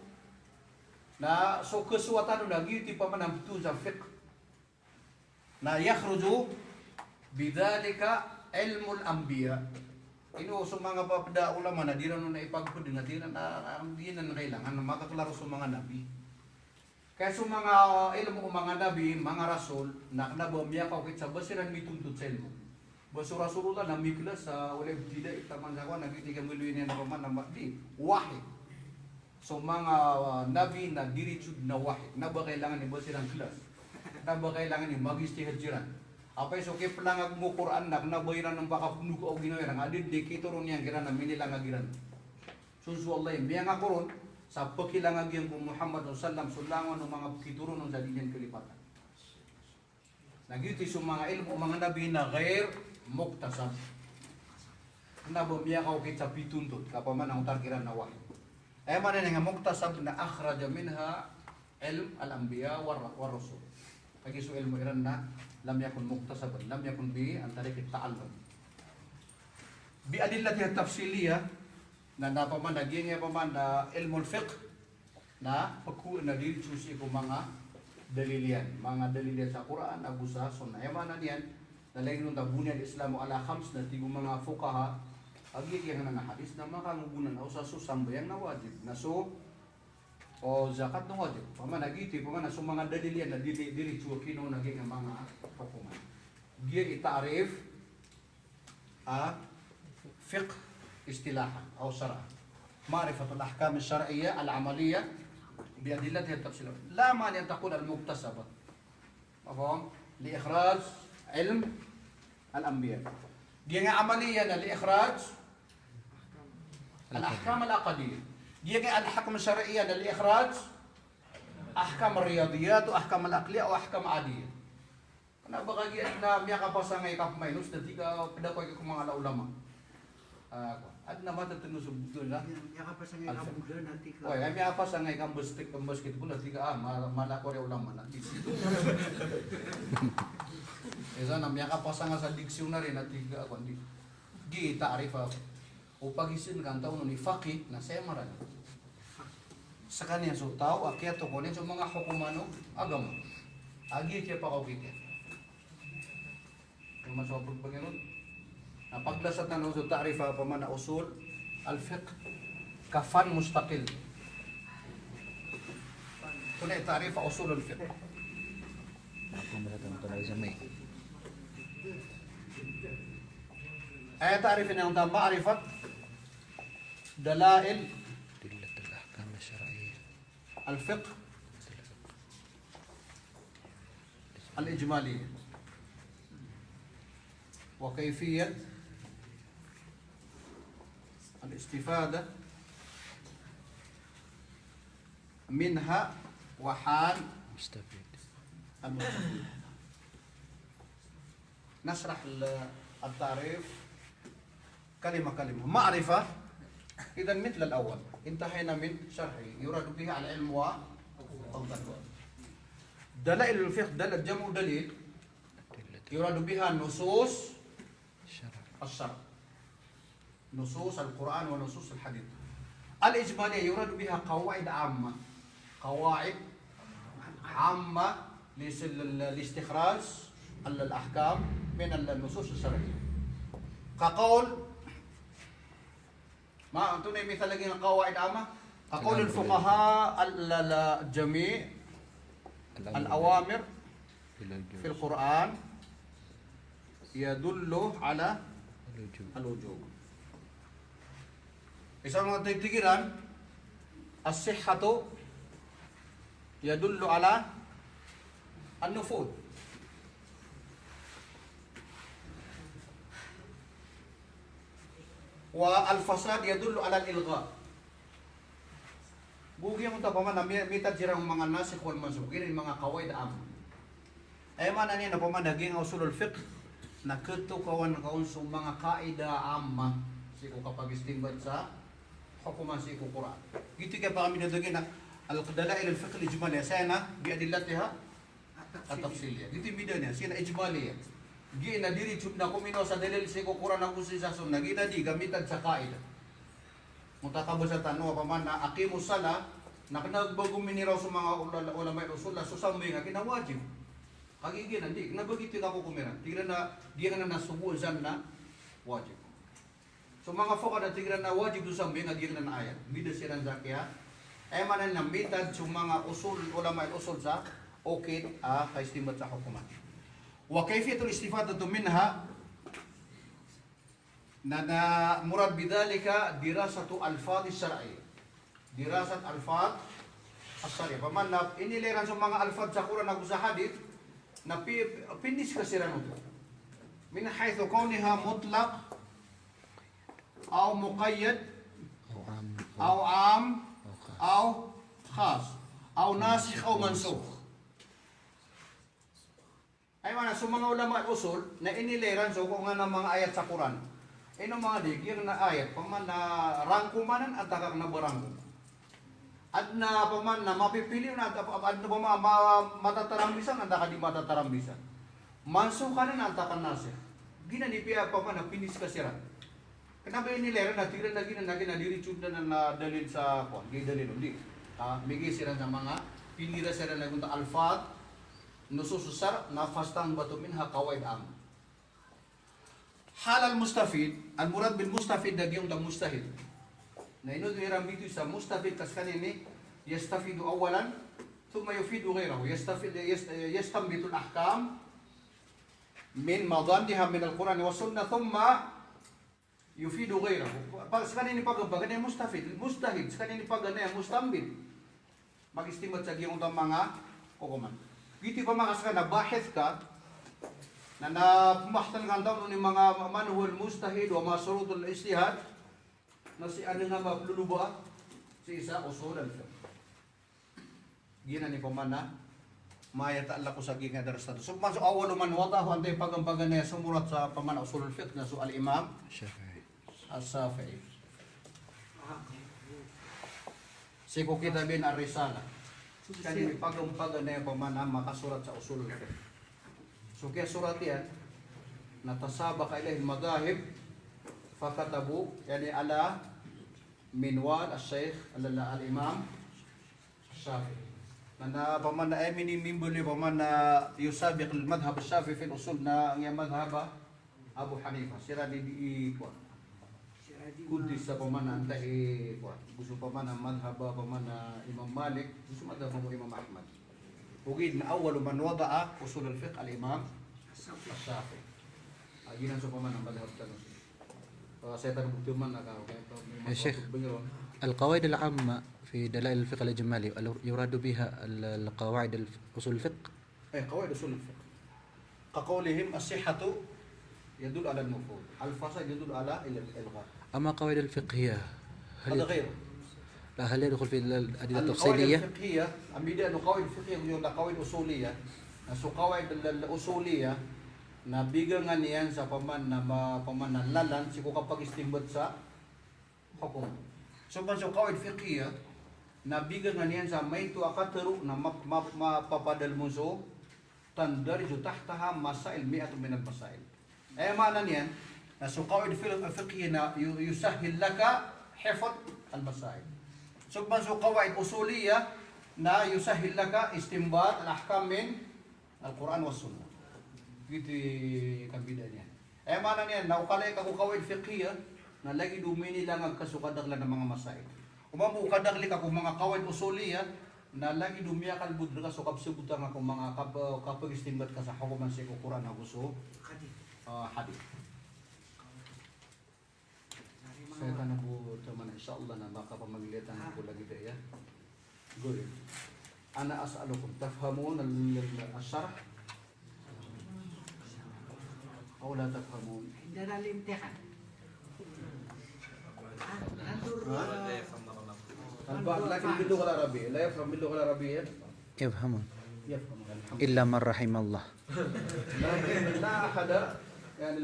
na so kasowa tano na giyoto i pman a matoon sa fiqh. Na yakhruju bidhalika ilmul anbiya. Ino so manga pd a ulama na di ran on ipagpd na di ran, ah, ah, di ran kailangan na makaklaro so manga nabi. Kaya so manga, ah, ilmo o manga nabi, manga rasul, na kna ba miyakaokit sa ba siran mitontot sa ilmo. Ba so Rasulullah na miklas sa wala ibtidai taman sa kowan, na giyoto i kamiloy niyan a pman a ma-, di, wahi. So manga, ah, nabi na diritso dn a wahi. Kna ba kailangan i ba siran klas. Kna ba kailangan i mag-ijtihad siran. Apay so kiplangag o Qur'an na kna ba iran a pakapnogn o ginawa iran. Adi di kitoron iyan kiran a minilangag iran. So, so Allah i miyangako ron sa pakilangag iyan ko Muhammad sallallahu alaihi wasallam, so langon o manga pkitoronon sa di niyan kalipatan. Na giyoto i so manga ilmo o manga nabi na ghair muktasab. Kna ba miyakaokit sa pitontot, ka pman a otar kiran na wahi. Aya maana niyan a muktasab na akhraja minha ilm al-anbiya war, war rusul. Kagiya so ilmo iran na lam yakun muktasaban, lam yakun bi an tariq at-ta'allum. Bi adillatiha at-tafsiliyah, na, na pman a giyangkaya pman a ilmul fiqh, na pkowaan a diritso sii ko manga dalil iyan, manga dalil iyan sa Qur'an ago sa Sunnah. Aya maana niyan na lagid o ta buniyal Islamu ala khams, na tig o manga fuqaha a giyangkaya a hadith na makangogonan, o sa so sambayang na wajib, na so, o, zakat na wajib. Pman a giyoto i pman a so manga dalil iyan na diri, diritso a kinowa na giyangkaya manga hokoman. Giya i ta'rif a fiqh istilahan aw shar'an. Ma'rifatul ahkam ash-shar'iyyah al-amaliyah bi adillatiha at-tafsiliyah. La mani an taqul al-muktasabah. Mafhum? Li ikhraj ilm al-anbiya. Giyangkai amaliyah na li ikhraj al-ahkam al-aqdiyyah. Giyangkai al-ahkam ash-shar'iyyah na li ikhraj ahkam ar-riyadiyat, ahkam al-aqliyah, aw ahkam adiyah. Kna ba kagiya adn a miyakapasang a ikap-minus na tig a pd ako ko manga ulama. Ah, adn a matatno so btad na. Miyakapasang a ikap-minus na tig a. Oy, ay miyakapasang a ikap-basket, basketball na tig a, ah, ma-, mala ko ri ulama na. Isa na miyakapasang a sa dictionary na tig a, kuwan di. Di ta'rif a. O pagisin ka antaa on i faqih na saya maran. Skaniyan so taw a kiyatokawan iyan so manga hokoman o agama. A giya kiyapakaokit iyan. Ino man so pagpangirod? Na paglasa tano so ta'rif a pman a usul al-fiqh ka fan mustaqil. Ino i ta'rif a usul al-fiqh? Ako masa tano talaga sa may. Aya ta'rif iyan na ma'rifat dalail adillatil ahkam ash-shar'iyyah al-fiqh al-ijmaliyah wa kayfiyat al-istifadah minha wa hal mustafid. Al-mustafid. Nashrah al-, at-ta'rif kalima kalima. Ma'rifah, idhan mithl al-awwal. Intahayna min sharhihi. Yuradu biha al-ilm wa al-fiqh. Dalail al-fiqh, dal-, jam'u dalil. Yuradu biha nusus ash-shar'. Nusus al-Qur'an wa nusus al-hadith. Al-ijmaliyah yuradu biha qawaid ammah. Qawaid ammah lis-, lil-, listikhraj al-, al-ahkam min al-nusus ash-shar'iyyah. Ka qawl, ma, antonaa i mithal lagid a qawaid ammah? Ka qawl al-fuqaha al-, al-, al-, jami' al-awamir fil Qur'an yadullu ala al-wujub. Isa on a tig iran, as-sihhatu yadullu ala an-nufudh. Wa al-fasad yadullu ala al-ilgha. Go giyangkoto a pman a mi-, mitad siran o manga nasikh wal mansukh, giyanan i manga qawaid ammah. Aya maana niyan a pman a giyangkai a usulul fiqh Na katokawan ka on so manga qaida amma sii ko kapagistinbat sa hokoman sii ko Qur'an. Giyoto i kiyapakambida a giya na al-dalail al-fiqh al-ijmaliyah. Sii na bi adillatiha at-tafsiliyah. Giyoto i mbida niyan, sii na ijmaliyah. Giya na diritso na kominowa sa dalil sii ko Qur'an ago sii sa Sunnah. Giya na di gamitad sa qaida. Mota kabasa tano, opama na aqimus salah, na kena ba gominiraw so manga ula-, ulama usul na so sambayang a giya na wajib. Kagiya giyanan di, kena ba giyoto i kakokom iran. Tig iran na giyanan na sogoan san na wajib. So manga fuqaha na tig iran na wajib so sambayang a giyanan a ayat. Mbida siran sa kiya. Aya maana niyan na mitad so manga usul, ulama usul sa okit a kaistinbat sa hokoman. Wa kayfiyatul istifadatu minha, na, na murad bidhalika dirasatu alfadh ash-shar'iyyah. Dirasat alfadh ash-shar'iyyah. Opama na inilay iran so manga alfadh sa Qur'an ago sa hadith, na pi-, piniskas iran oto. Min haythu kawniha mutlaq, aw muqayyad, aw am, aw khas, aw nasikh, aw mansukh. Aya maana so manga ulama usul na inilay iran so ko nga na manga ayat sa Qur'an. Ino manga di, giyanan a ayat, opama na rangkoman anan antaa ka kena ba rangkom. Aden a opama na mapipili on, aden a opama ma-, matatarambisan antaa ka di matatarambisan. Mansukh anan antaa ka nasikh. Giyanan i piya opama na piniskas iran. Kena ba inilay iran na tig iran na giyanan, na giyanan a diritso na, na, na dalil sa, kowan, giya dalil on di. Ah, migay siran sa manga, pinira siran na gonta alfadh, nusus ash-shar', na fastanbatu minha qawaid amma. Halal mustafid, al-murad bil mustafid na giyangkoto a mujtahid. Na ino iran bitowi sa mustafid ka sekaniyan i yastafidu awwalan, thumma yufidu ghayrahu. Yastafid, yast-, yastanbitul ahkam min madhanniha min al-Qur'ani was sunnah, thumma yufidu ghayrahu. Pa-, sekaniyan i paganay a mustafid, mujtahid, sekaniyan i paganay a mustanbit. Mag-istinbat sa giyangkoto a manga hokoman. Giyoto i pamakasakan a bahith ka, na, na pembahithan ka antaa on i manga ma-, man huwal mujtahid wa ma shurutul ijtihad, na sii anan nga mapeloloba sii sa usul al-fiqh. Giyanan i opama na, maya ta Allah ko sa giya nga daras tano. So, opama so awwalu man wada'ahu, antaa i paganay a somorat sa opama na usul al-fiqh na so al-Imam Shafi'i. As-Shafi'i. Sii ko kitab iyan a Risala. Sekaniyan i paganay a opama na makasorat sa usul al-fiqh. So kiyasorat iyan, na tasabaqa ilayhi al-madhahib, fakatabu, yani ala minwal al-Shaykh, al-, al-Imam Shafi'i. Na, na, opama na, eh, mini-, mimbaloy, opama na, yusabiq al-madhhab ash-Shafi'i fil usul na, ang iya madhhab a Abu Hanifa. Siran i di, i, kowan. Kodi sa opama na, antaa i, kowan. Go so opama na, madhhab a, opama na, Imam Malik, go so madhhab a Imam Ahmad. Ogaid na awwalu man wada'a usul al-fiqh al-Imam ash-Shafi'i. Ah, giyanan so opama na, madhhab tano. Ah, saya tano bukti man na ka, okay, to, Ya Sheikh, al-qawaid al-amma fi dalail al-fiqh al-ijmali, al-, yuradu biha al-, al-qawaid al-, usul al-fiqh? Eh, qawaid usul al-fiqh. Ka qawlihim as-sihhatu yadullu ala an-nufudh. Al-fasad yadullu ala al-, al-ilgha. Amma qawaid al-fiqhiyah, hal yad-, la, hal yadkhul fi al-adilla al-tafsiliyah? Al-qawaid al-fiqhiyah, a mbida o qawaid fiqhiyah, giyoto a qawaid usuliyah. Na so qawaid al-, al-usuliyah, na bigangan iyan sa opama na ma-, opama na lalan sii ko kapagistinbat sa hokom. So man so qawaid fiqhiyah, na bigangan iyan sa maito a katharo na ma-, ma-, mapapadalem on so tandariju tahtaha masail, mi'atun minal masail. Aya maana niyan, na so qawaid fil-, fiqhiyah na yu-, yusahhil laka hifdh al-masail. So man so qawaid usuliyah, na yusahhil laka istinbat al-ahkam min Al-Qur'an was Sunnah. Giyoto i kambida niyan. Aya maana niyan, na o kalek ka ko qawaid fiqhiyah, na lagid o minilangag ka so kadakelan a manga masail. Oman bo o kadakeli ka ko manga qawaid usuliyah, na lagid o miyakalbod reka so kapsabotan ka ko manga kap-, kapagistinbat ka sa hokoman sii ko Qur'an ago so, ah, hadith. Saya tano bo, teman, insha Allah na makapamagilay tano bo lagid aya. Good. Ana as'alukum, tafhamun al-, al-, al-sharh? Aw la tafhamun? Indana al-imtihan. Ha? Al-ba'd, lakin bil lugha al-arabiyya. La yafham bil lugha al-arabiyya? Yafhamun. Yafhamun. Alhamdulillah. Illa man rahimallah. Lakin la ahada يعني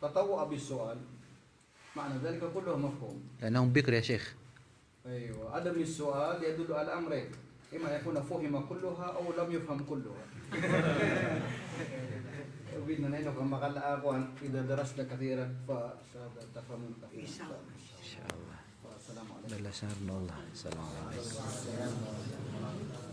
التطوع بالسؤال معنى ذلك كله مفهوم. لأنه بكر يا شيخ. أيوة، عدم السؤال يدل على أمرين، إما أن يكون فهم كلها أو لم يفهم كلها. Wina na ino ka makala a kowan, إذا درست كثيرا فتفهم كثيرا. إن شاء الله. إن شاء الله. والسلام عليكم. Balasan o Allah. Assalamu alaikum.